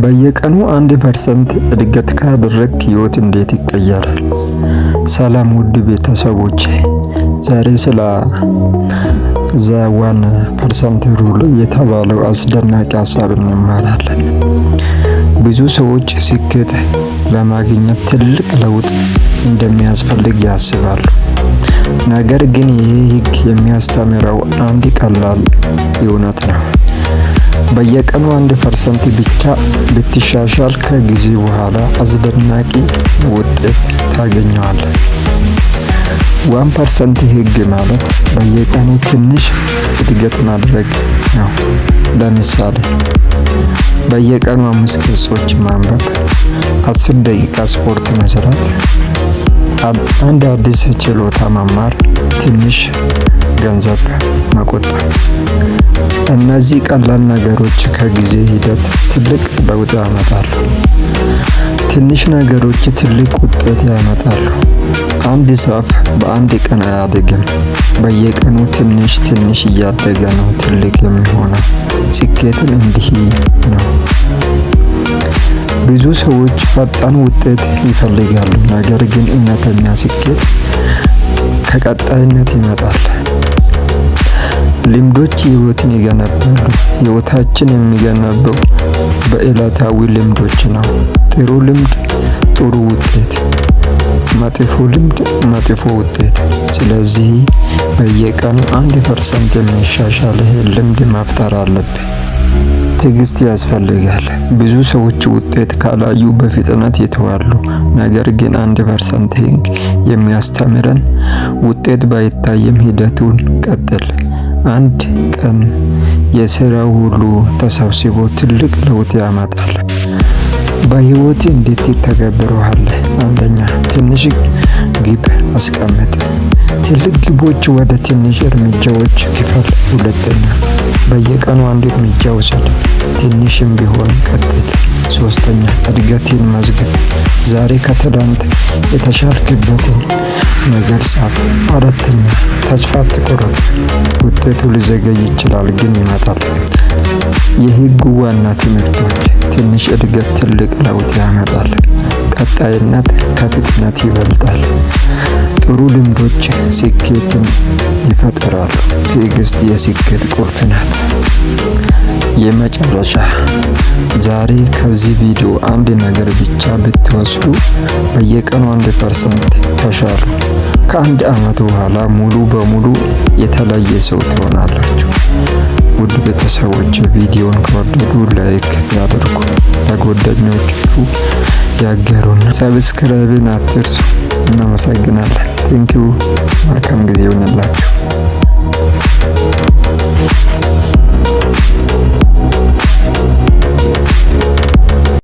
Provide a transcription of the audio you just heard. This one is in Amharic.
በየቀኑ 1% እድገት ካደረግክ ህይወት እንዴት ይቀየራል? ሰላም ውድ ቤተሰቦቼ፣ ዛሬ ስለ the 1% rule የተባለው አስደናቂ ሀሳብ እንማራለን። ብዙ ሰዎች ስኬት ለማግኘት ትልቅ ለውጥ እንደሚያስፈልግ ያስባሉ። ነገር ግን ይህ ህግ የሚያስተምረው አንድ ቀላል እውነት ነው። በየቀኑ 1% ብቻ ብትሻሻል ከጊዜ በኋላ አስደናቂ ውጤት ታገኘዋለህ። 1% ህግ ማለት በየቀኑ ትንሽ እድገት ማድረግ ነው። ለምሳሌ በየቀኑ አምስት ገጾች ማንበብ፣ 10 ደቂቃ ስፖርት መስራት፣ አንድ አዲስ ችሎታ መማር፣ ትንሽ ገንዘብ መቆጠብ። እነዚህ ቀላል ነገሮች ከጊዜ ሂደት ትልቅ ለውጥ ያመጣሉ። ትንሽ ነገሮች ትልቅ ውጤት ያመጣሉ። አንድ ዛፍ በአንድ ቀን አያድግም። በየቀኑ ትንሽ ትንሽ እያደገ ነው ትልቅ የሚሆነው። ስኬትም እንዲህ ነው። ብዙ ሰዎች ፈጣን ውጤት ይፈልጋሉ፣ ነገር ግን እውነተኛ ስኬት ከቀጣይነት ይመጣል። ልምዶች ህይወትን ይገነባሉ። ህይወታችን የሚገነባው በዕለታዊ ልምዶች ነው። ጥሩ ልምድ ጥሩ ውጤት፣ መጥፎ ልምድ መጥፎ ውጤት። ስለዚህ በየቀኑ 1% የሚሻሻል ልምድ መፍጠር አለብን። ትዕግስት ያስፈልጋል። ብዙ ሰዎች ውጤት ካላዩ በፍጥነት ይተዋሉ። ነገር ግን 1% ህግ የሚያስተምረን ውጤት ባይታይም ሂደቱን ቀጥል። አንድ ቀን የስራው ሁሉ ተሰብስቦ ትልቅ ለውጥ ያመጣል። በህይወት እንዴት ትተገብረዋለህ? አንደኛ፣ ትንሽ ግብ አስቀምጥ። ትልቅ ግቦች ወደ ትንሽ እርምጃዎች ክፈል። ሁለተኛ፣ በየቀኑ አንድ እርምጃ ውሰድ፣ ትንሽም ቢሆን ቀጥል። ሶስተኛ፣ እድገትን መዝግብ። ዛሬ ከትላንት የተሻልክበትን ነገር ጻፍ። አራተኛ፣ ተስፋ አትቁረጥ። ውጤቱ ሊዘገይ ይችላል፣ ግን ይመጣል። የህጉ ዋና ትምህርቶች፦ ትንሽ እድገት ትልቅ ለውጥ ያመጣል። ቀጣይነት ከፍጥነት ይበልጣል። ጥሩ ልምዶች ስኬትን ይፈጥራሉ። ትዕግስት የስኬት ቁልፍ ናት። የመጨረሻ፣ ዛሬ ከዚህ ቪዲዮ አንድ ነገር ብቻ ብትወስዱ፣ በየቀኑ 1% ተሻሉ። ከአንድ ዓመት በኋላ ሙሉ በሙሉ የተለየ ሰው ትሆናላችሁ። ውድ ቤተሰቦች፣ ቪዲዮን ከወደዱ like ያድርጉ፣ ለጓደኞቹ ያጋሩና subscribe ን አትርሱ። እናመሰግናለን። Thank you። መልካም ጊዜ ይሁንላችሁ።